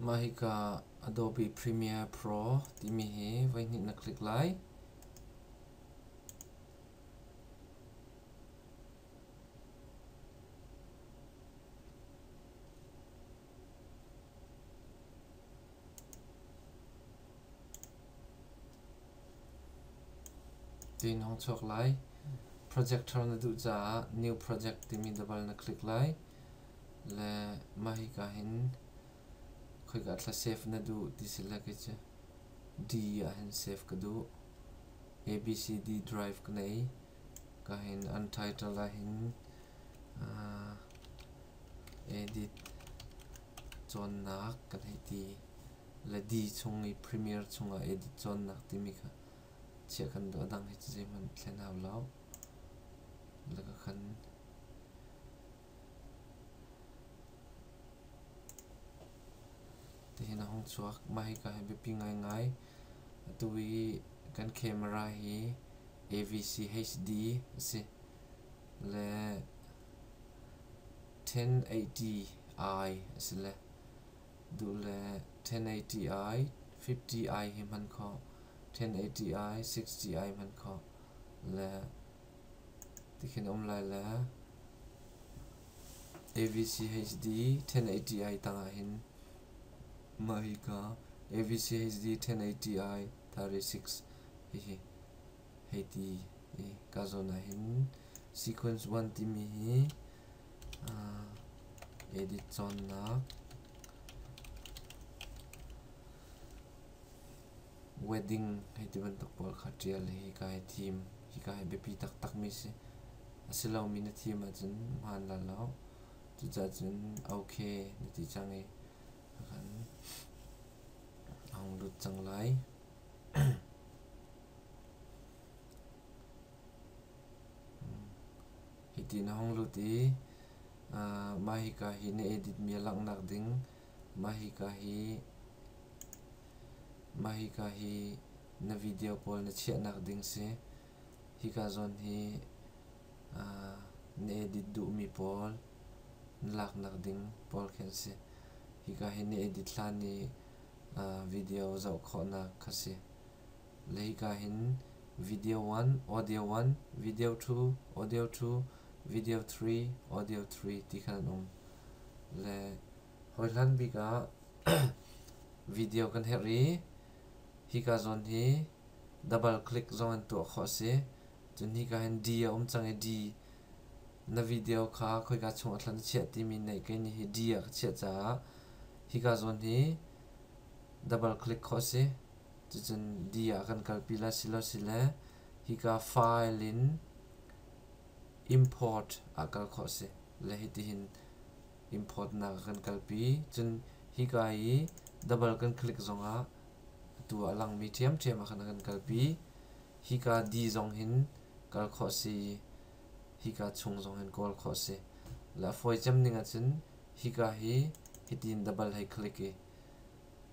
Mah hika Adobe Premiere Pro timi hi voihnih na click lai. Tiin hong chuak lai. Projector na duh caah New Project timi double na click lai. Le mah hika hin khoika thla save na duh ti si le kei cu D ah hin save ka duh. ABCD drive ka nei. Ka hin untitled ah hin edit cawnnak kan hei ti. Le D chung i Premiere chungah edit cawnnak timi kha chiah kan duh. A dang hi cu zeihmanh thlen hau lo. Le ka khan Tihin a hung chuak. Mah hika hi biapi ngaingai. Atu i kan camera hi AVC HD a si. Le 1080i a si le duh le 1080i 50i hi hman khawh. 1080i 60i hman khawh. Le tikhin um lai le AVC HD 1080i tangah hin mah hika AVC HD 1080i 36 hihi hei ti i ka zawn ah hin sequence 1 timi hi edit cawnnak Wedding hei ti bantuk pawl kha ṭial hi hika hi thim. Hika hi biapi taktakmi si. A si lomi na thim ahcun hmaan la lo. Cucaah cun okay na ti cang i kan a hung lut cang lai. Hiti na hung lut i mah hika hi na edit mi a langhnak ding, mah hika hi Mah hika hi na video pawl na chiahnak ding si. Hika zawn hi na edit duhmi pawl na laknak ding pawl khi an si. Hika hi na edit hlan i video zoh khawhnak kha si. Le hika hin video 1, audio 1, video 2, audio 2, video 3, audio 3 ti khan an um. Le hawihlan bik ah Video kan herh i hika zawn hi double click zong in tuah khawh a si. Cun hika hin D a um cang i D na video kha khoika chung ah thlan na chiah timi neih kei nih hi D ah ka chiah caah hika zawn hi double click khawh a si. Cucun D ah kan kalpi lai silosile hika file in import ah kal khawh a si. Le hitihin import-nak a kan kalpi. Cun hika i double kan click zongah atu ah a langmi ṭhiamṭhiam ah khan a kan kalpi. Hika D zong hin kal khawh a si. Hika chung zong hin kawl khawh a si. Le a fawi cem ning ahcun hika hi hitin double hei click i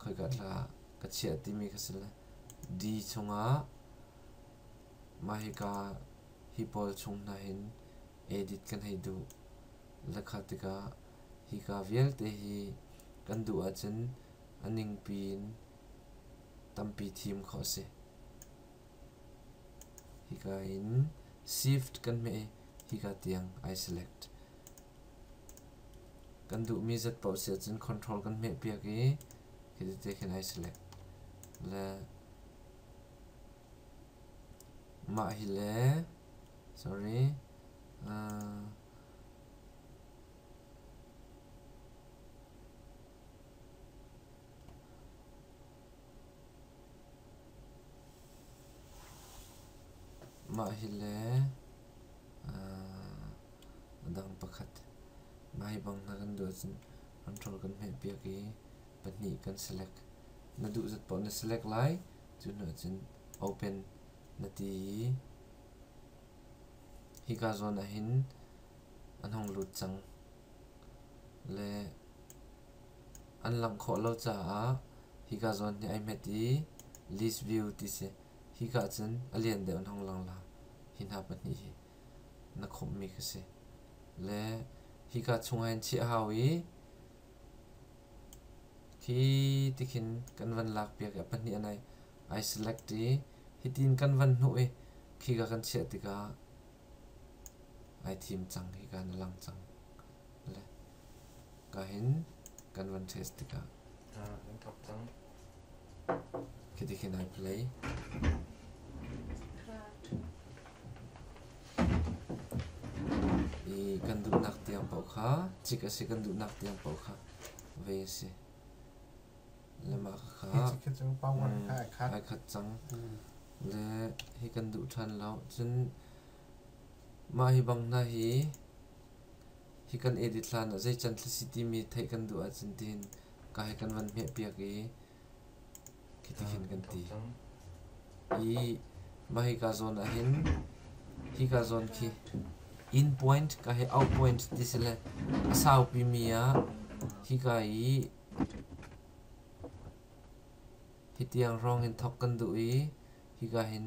khoika thla ka chiah timi kha si le D chungah mah hika hi pawl chung hna hin edit kan hei duh. Lakha tikah hika vialte hi kan duh ahcun a ningpi in tampi thim khawh a si. Hika in shift kan hmeh i hika tiang ai select. Kan duhmi zat paoh si ahcun control kan hmeh piak i khi te khin ai select. Le mah hi le sorry Mah hi le a dang pakhat mah hi bang hna kan duh ahcun control kan hmehpiak i pahnih kan select. Na duh zat paoh na select lai. Cu hnu ahcun open na ti i Hika zawn ah hin an hung lut cang le an langh khawh lo caah hika zawn hi ai hmet i list view ti si. Hika ah cun a lian deuh in hung lang la. Hi hna pahnih hi na khawmhmi kha si. Le hika chungah hin chiah hau i. Khi tikhin kan van lak piak i a pahnih an ai select i hitin kan van hnuh i khika kan chiah tikah ai thim cang, hika na lang cang. Le ka hin kan van test tikah Kan thawk cang. Khi tikhin ai play. I kan duhnak tiang paoh kha cik a si, kan duhnak tiang paoh kha ve a si. Le mah kha Hi cu power kha ai khat. Ai khat cang. Le hi kan duh ṭhan lo. Cun mah hi bang hna hi hi kan edit hlan ah zei can thla si timi theih kan duh ahcun tihin ka hi kan van hmehpiak i khiti khin kan ti. I mah hika zawn ah hin hika zawn khi in point ka hi out point ti si le a saupi mi ah hika i hi tiang hrawng hin thok kan duh i hika hin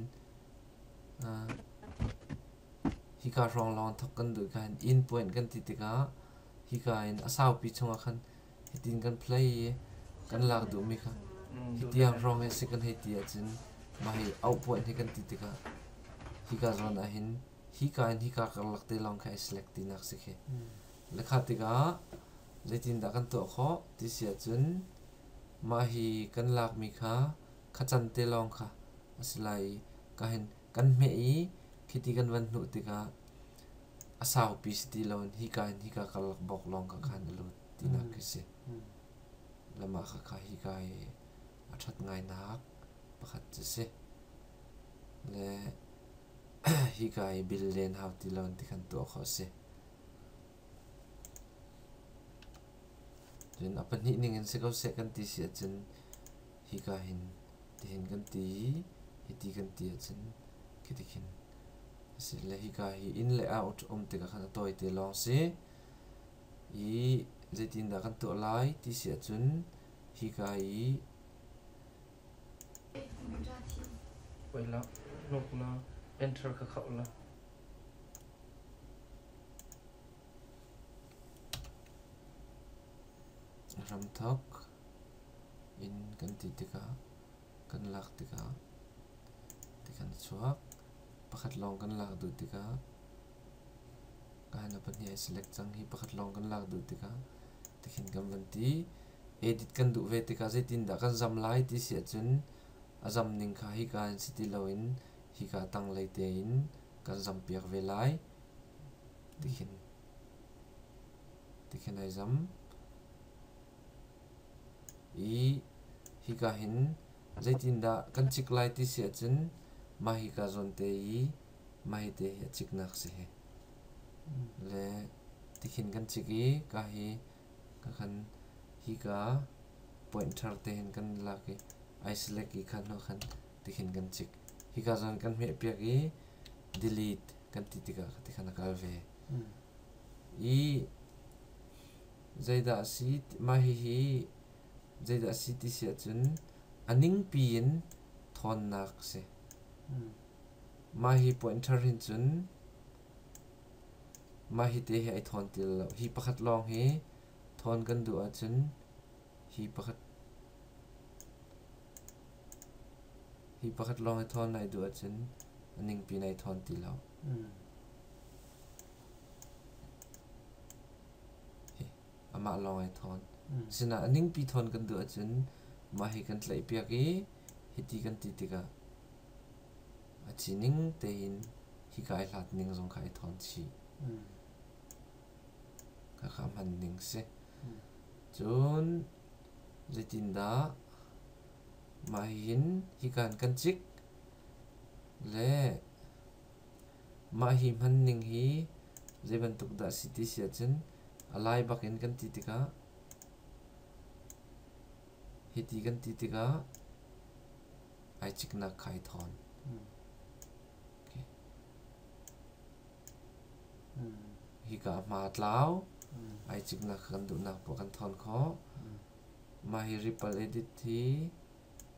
hika hrawng lawng thok kan duh ka hin in point kan ti tikah hika in a saupi chungah khan hitin kan play i kan lak duhmi kha hi tiang hrawng hi si kan hei ti ahcun mah hi out point hi kan ti tikah hika zawn ah hin hika in hika karlak te lawng kha i select tinak si khi. Le kha tikah zeitindah kan tuah khawh ti si ahcun mah hi kan lakmi kha khacan te lawng kha a si lai i ka hin kan hmeh i khiti kan van hnuh tikah a saupi si ti loin hika in hika karlak bawk lawng kha khan a lut tinak khi si. Le mah kha kha hika i a ṭhat ngainak pakhat cu si. Le hika i bil len hau ti loin ti khan tuah khawh a si. Cun a pahnih ning in si ko seh kan ti si ahcun hika hin tihin kan ti i hiti kan ti ahcun khiti khin a si. Le hika hi in le out um tikah khan a tawite lawng si. I zeitindah kan tuah lai ti si ahcun hika i Poi la, hnuk la, enter kha khauh la. Ramthok in kan ti tikah kan lak tikah tikhan a chuak. Pakhat lawng kan lak duh tikah kahin a pahnih ai select cang hi pakhat lawng kan lak duh tikah tikhin kan van ti. Edit kan duh ve tikah zeitindah kan zam lai ti si ahcun a zam ning kha hika in si ti loin hika tanglei tein kan zam piak ve lai. Tikhin tikhin ai zam. I hika hin zeitindah kan cik lai ti si ahcun mah hika zawn te i mah hi te hi a ciknak si hi. Le tikhin kan cik i ka hi ka khan hika pointer te hin kan lak i ai select i khan hnu khan tikhin kan cik. Hika zawn kan hmeh piak i delete kan ti tikah tikhan a kal ve. I zeidah a si mah hihi zeidah a si ti si ahcun a ningpi in thawnnak a si. Mah hi pointer hin cun mah hi te hi ai thawn ti lo. Hi pakhat lawng hi thawn kan duh ahcun hi pakhat hi pakhat lawng hi thawn nai duh ahcun a ningpi nai thawn ti lo. Hi amah lawng ai thawn. Asinain a ningpi thawn kan duh ahcun mah hi kan tlaihpiak i hiti kan ti tikah a ci ning tein hika ai hlat ning zong kha ai thawn chih. Khakha hman ning si. Cun zeitindah mah hin hika in kan cik le mah hi hman ning hi zei bantuk dah si ti si ahcun a lai bak in kan ti tikah hiti kan ti tikah ai ciknak kha ai thawn. Hika a hma a tlau. Ai ciknak kha kan duhnak poah kan thawn khawh. Mah hi ripple edit hi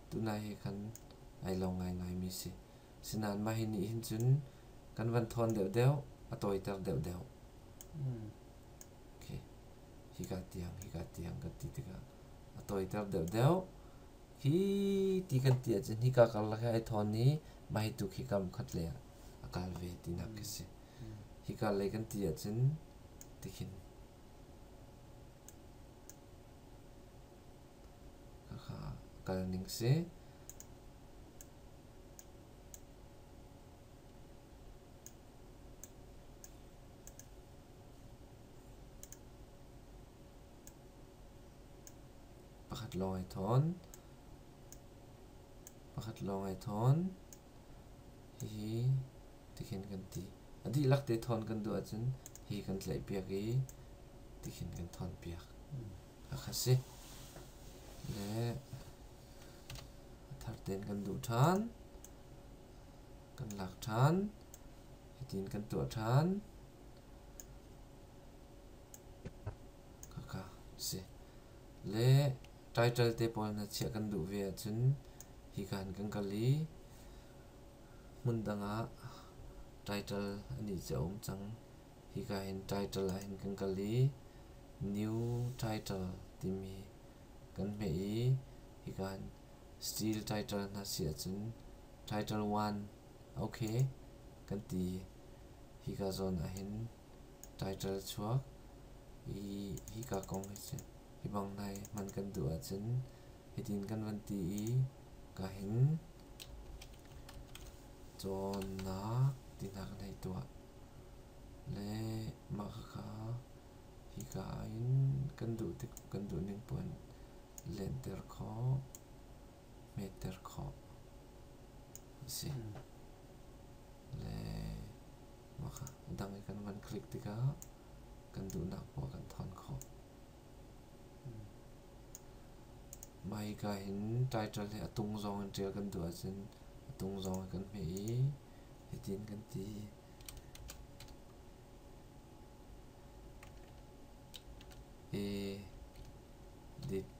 tunai he khan ai lo ngaingaimi si. Sinain mah hi nih hin cun kan van thawn deuhdeuh, a tawiter deuhdeuh. Okay. Hika tiang, hika tiang kan ti tikah A tawiter deuhdeuh. Hi ti kan ti ahcun hika karlak hi ai thawn i mah hi tu khi kam khat lei ah a kal ve tinak khi si. Hika lei kan ti ahcun tikhin khakha kal ning si. Pakhat lawng ai thawn. Pakhat lawng ai thawn. Hihi tikhin kan ti. A dihlak te thawn kan duh ahcun hi kan tlaihpiak i tikhin kan thawnpiak. Khakha si. Le a thar tein kan duh ṭhan. Kan lak ṭhan. Hitin kan tuah ṭhan. Khakha si. Le title te pawl na chiah kan duh ve ahcun hika hin kan kal i hmun dang ah title anih cu a um cang. Hika hin title ah hin kan kal i new title timi kan hmeh i hika hin still title hna si ahcun title 1 okay kan ti. Hika zawn ah hin title chuak i hika kong hi cu hi bang nai hman kan duh ahcun hitin kan van ti i ka hin cawnnak ti hna kan hei tuah le mah khakha hika in kan duh tik kan duh ning puan lenter khawh hmetter khawh a si. Le mah kha a dang i kan van click tikah kan duhnak poah kan thawn khawh. Mah hika hin title hi a tung zong in ṭial kan duh ahcun a tung zong in kan hmeh i hitin kan ti. E dit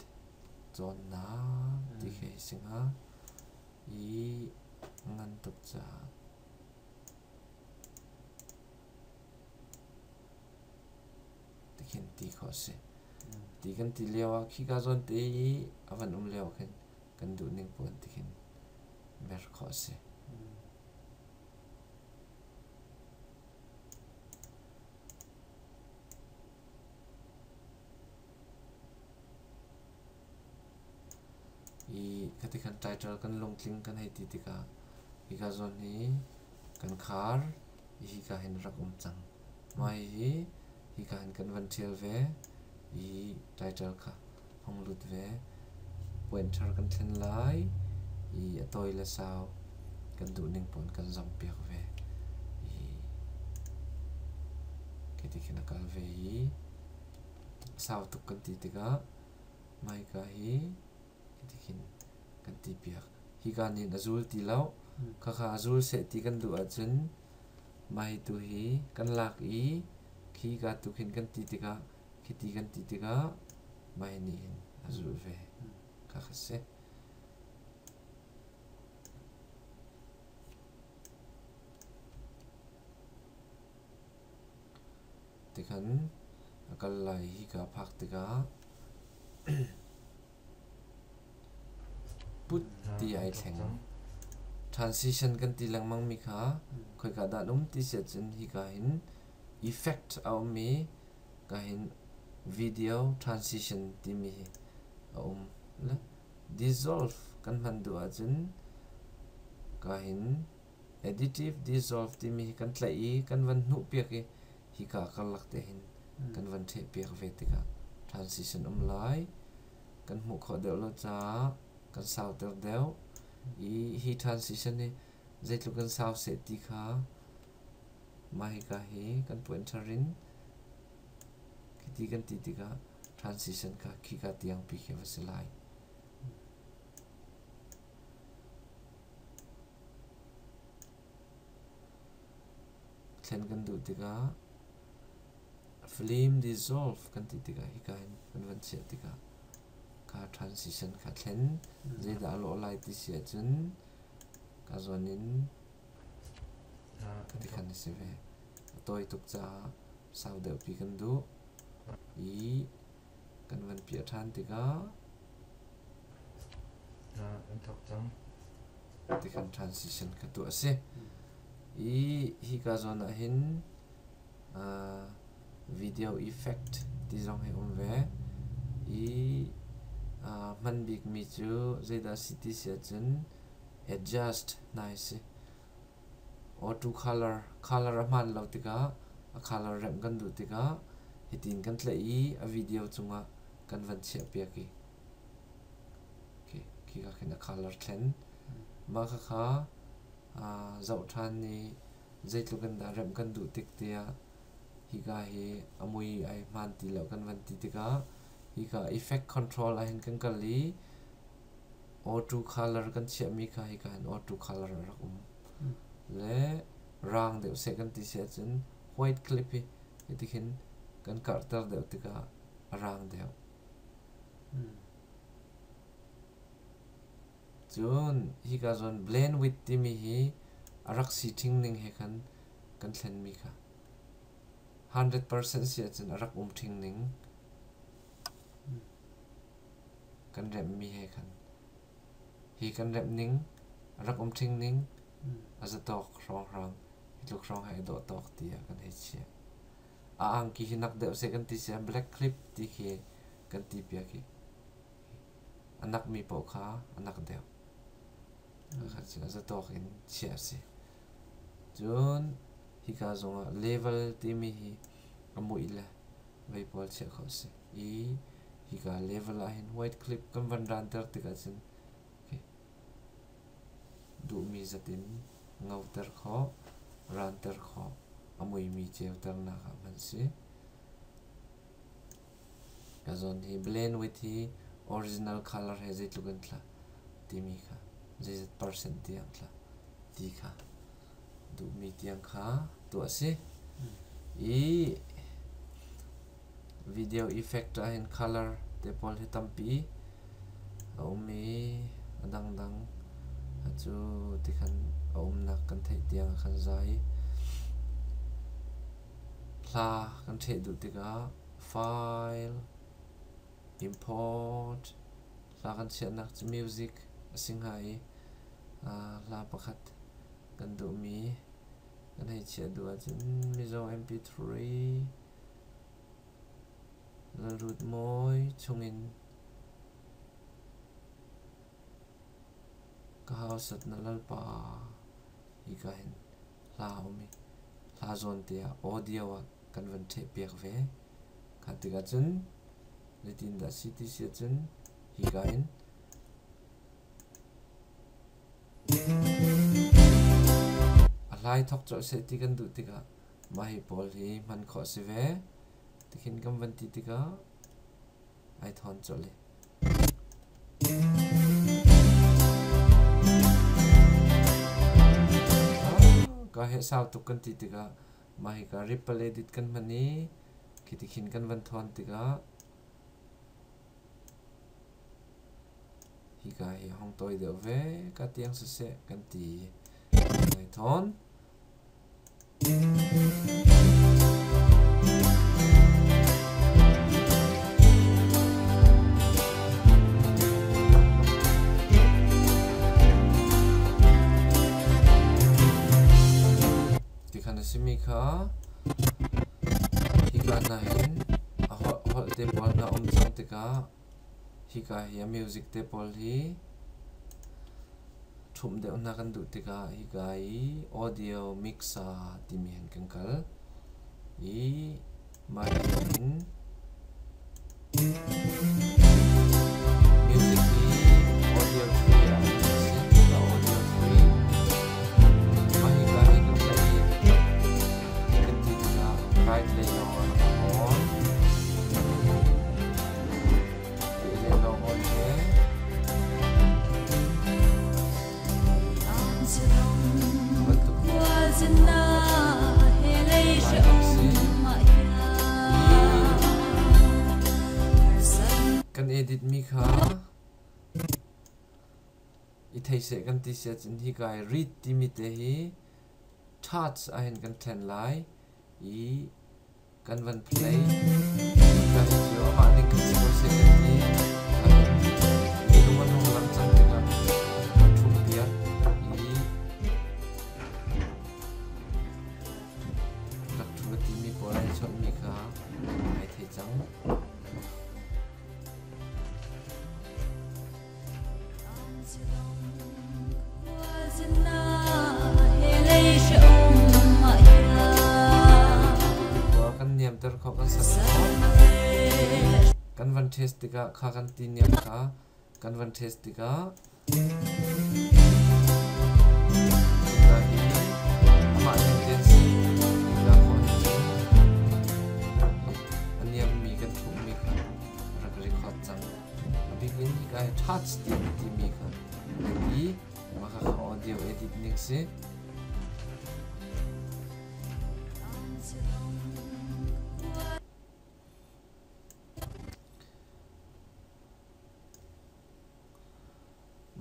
cawnnak ti khi si hnga i ngan tuk caah tikhin ti khawh a si. Ti kan ti lio ah khika zawn te i a van um lio ah khin kan duh ning puan tikhin mer khawh a si. I khati khan title kan lungtling kan hei ti tikah hika zawn hi kan khar i hika hin rak um cang. Mah hihi hika hin kan van ṭhial ve i title kha hong lut ve. Pointer kan thlen lai i a tawi le sau kan duhning pawn kan zampiak ve. I khi khin a kal ve i sau tuk kan ti tikah mahika hi tikhin kan ti piak. Hika nih a zul ti lo. Khakha a zul seh ti kan duh ahcun mah hi tu hi kan lak i khi ka tu khin kan ti tikah khi ti kan ti tikah mah hi nih hin a zulh ve. Khakha si. Tikhan a kal lai hika a phak tikah put ti ai thleng. Transition kan ti lengmang mi kha khoika dah an um ti si ahcun hika hin effect a um i ka hin video transition timi hi a um. Le dissolve kan hman duh ahcun ka hin Additive dissolve timi hi kan tlaih i kan van hnuhpiak i hika karlak te hin kan van ṭhehpiak ve tikah transition um lai. Kan hmuh khawh deuh lo caah kan sauter deuh i hi transition hi zeitluk in sau seh ti kha mah hika hi kan pointer in khiti kan ti tikah transition kha khika tiang pi khi a va si lai. Thlen kan duh tikah film dissolve kan ti tikah hika hin kan van chiah tikah kha transition kha thlen zeidah a lawh lai ti si ahcun ka zawn in ka ti khan a si ve. A tawi tuk caah sau deuhpi kan duh i kan van piah ṭhan tikah. An thawk cang. Tikhan transition kha tuah a si. I hika zawn ah hin video effect ti zong hi um ve. I hman bikmi cu zeidah si ti si ahcun adjust hna hi si. Auto color, color a hmaan lo tikah a color remh kan duh tikah hitin kan tlaih i a video cungah kan van chiahpiak i khika khin a color thlen. Mah khakha zoh ṭhan i zeitluk in dah remh kan duh tik tiah hika hi a mui ai hmaan ti lo kan van ti tikah hika effect control ahhin kan kal i auto color kan chiahmi kha hika hin auto color a rak um. Le rang deuh seh kan ti si ahcun white clip hi hitikhin kan karhter deuh tikah a rang deuh. Cun hika zawn blend width timi hi a rak si ṭhing ning he khan kan thlenmi kha 100% si ahcun a rak um ṭhing ning kan remhmi he khan hi kan remh ning a rak um ṭhing ning a zatawk hrawnghrang hi tluk hrawng he i dawh tawk tiah kan hei chiah. A angki hi nak deuh seh kan ti si ah black clip ti khi kan ti piak i a nakmi paoh kha a nak deuh. Kha cu a zatawk in chiah a si. Cun hika zongah level timi hi a muih le vei pawl chiah khawh a si. I hika level ahhin white clip kan van ranter tikah cun duhmi zat in ngoter khawh, ranter khawh, a muimi ceuternak ah hman si. Ka zawn hi blend with hi original color he zeitluk in thla timi kha zeizat percent tiang thla ti kha duhmi tiang kha tuah si. I video effect ah hin color te pawl hi tampi a um i a dangdang cu tikhan a umnak kan theih tiang a kan za i hla kan ṭheh duh tikah file import hla kan chiahnak cu music a si hnga i hla pakhat kan duhmi kan hei chiah duh ahcun Mizo MP3 Lalrut Mawi chungin ka hausat na lalpa hika hin hla a um i hla zawn te ah audio ah kan van ṭhehpiak ve. Kha tikah cun zeitindah si ti si ahcun hika hin a hlai thawk colh seh ti kan duh tikah mah hi pawl hi hman khawh a si ve. Tikhin kan van ti tikah ai thawn colh i Ka he sau tuk kan ti tikah mah hika ripple edit kan hman i khi tikhin kan van thawn tikah hika hi hong tawi deuh ve ka tiang siseh kan ti ai thawn. Tikhan a simi kha hika hna hin a holh te pawl hna um cang tikah hika hi a music te pawl hi Ṭhumh deuh hna kan duh tikah hika i audio mixer timi hin kan kal i mah hin music hi audio tree ah a si. Hika audio tree mah hika hi kan tlaih i kan ti tikah right lei lawng ah a on. Kan edit mi kha i thei seh kan ti sia cun hika i read timi te hi touch ahhin kan thlen lai i kan van play. Kan cu amah ning kan si ko seh kan ti. Minung an hung lang cang tikah Kan van test tikah kha kan ti niam kha kan van test tikah hika hi amah ning ten si hika khawh hin cun a niammi kan thlukmi kha rak record cang. A bik in hika hi touch ti timi kha i mah kha audio edit ning si.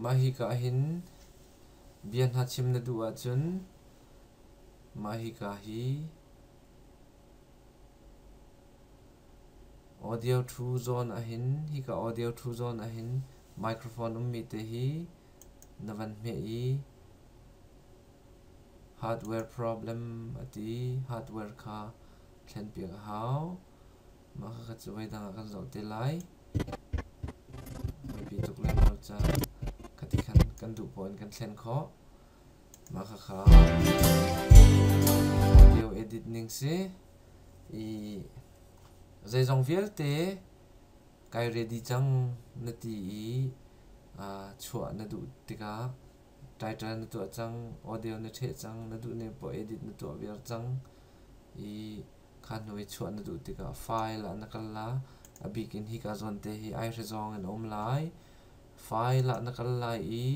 Mah hika hin bia hna chim na duh ahcun mah hika hi audio thu zawn ahhin hika audio thu zawn ahhin microphone ummi te hi na van hmeh i hardware problem a ti hardware kha thlenpiak a hau. Mah kha cu voidang ah kan zoh te lai. Biapi tuk lem lo ca khati khan kan duh poah in kan thlen khawh. Mah khakha audio edit ning si. I zeizong vialte kai ready cang na ti i chuah na duh tikah title na tuah cang, audio na ṭheh cang, na duh ning poah edit na tuah viar cang i kha hnu i chuah na duh tikah file ah na kal la. A bik in hika zawn te hi aihre zawng in a um lai. File ah na kal lai i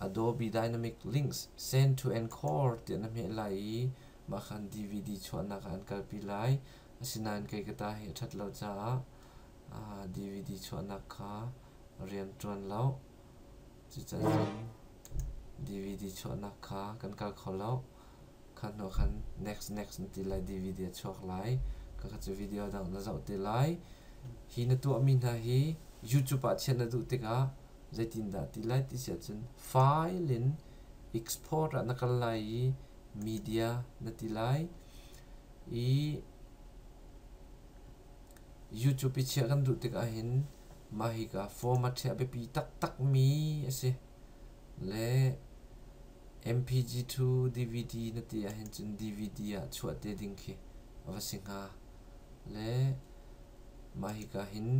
Adobe Dynamic Links Send to Encore tiah na hmeh lai i mah khan DVD chuahnak ah an kalpi lai. Asinain kei ka ta hi a ṭhat lo caah DVD chuahnak kha rian ṭuan lo. Cucaah DVD chuahnak kha kan kal kho lo. Kha hnu khan next next na ti lai DVD a chuak lai. Khakha cu video dang na zoh te lai. Hi na tuahmi hna hi YouTube ah chiah na duh tikah zeitindah ti lai ti si ahcun file in export ah na kal lai i media na ti lai i YouTube i chiah kan duh tikah hin mah hika format hi a biapi taktakmi a si. Le MPG2 DVD na ti ahhin cun DVD ah chuah te ding khi a va si hnga. Le mah hika hin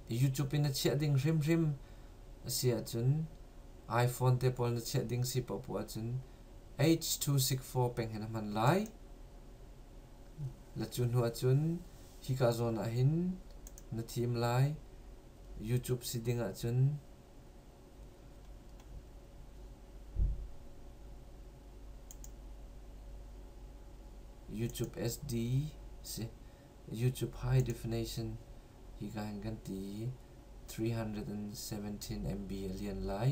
YouTube in na chiah ding hrimhrim a si ahcun iPhone te pawl na chiah ding si paohpaoh ahcun H264 peng hin a hman lai. Na cu hnu ahcun hika zawn ah hin na thim lai. YouTube si ding ahcun YouTube SD si YouTube High Definition hika hin kan ti i 317 MB a lian lai.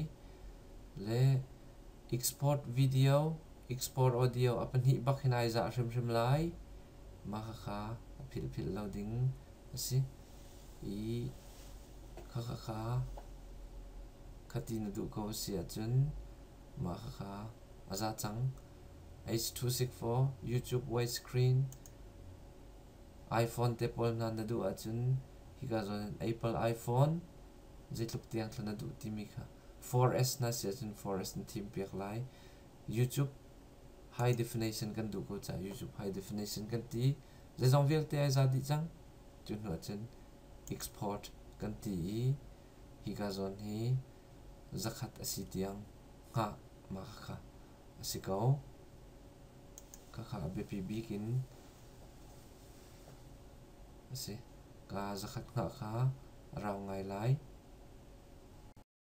Le export video, export audio a pahnih bak hin ai zah hrimhrim lai. Mah khakha a philh lo ding a si. I khakha kha khati na duh ko a si ahcun mah khakha a za cang. H264 YouTube widescreen iPhone te pawl hna na duh ahcun hika zawn in Apple iPhone zeitluk tiang thla na duh timi kha 4S na si ahcun 4S na thim piak lai. YouTube high definition kan duh ko caah YouTube high definition kan ti. Zeizong vialte ai za dih cang. Cu hnu ahcun export kan ti i hika zawn hi zakhat a si tiang hngah mah khakha a si ko. Khakha a biapi bik in a si. Ka zakhat hngah kha a rau ngai lai.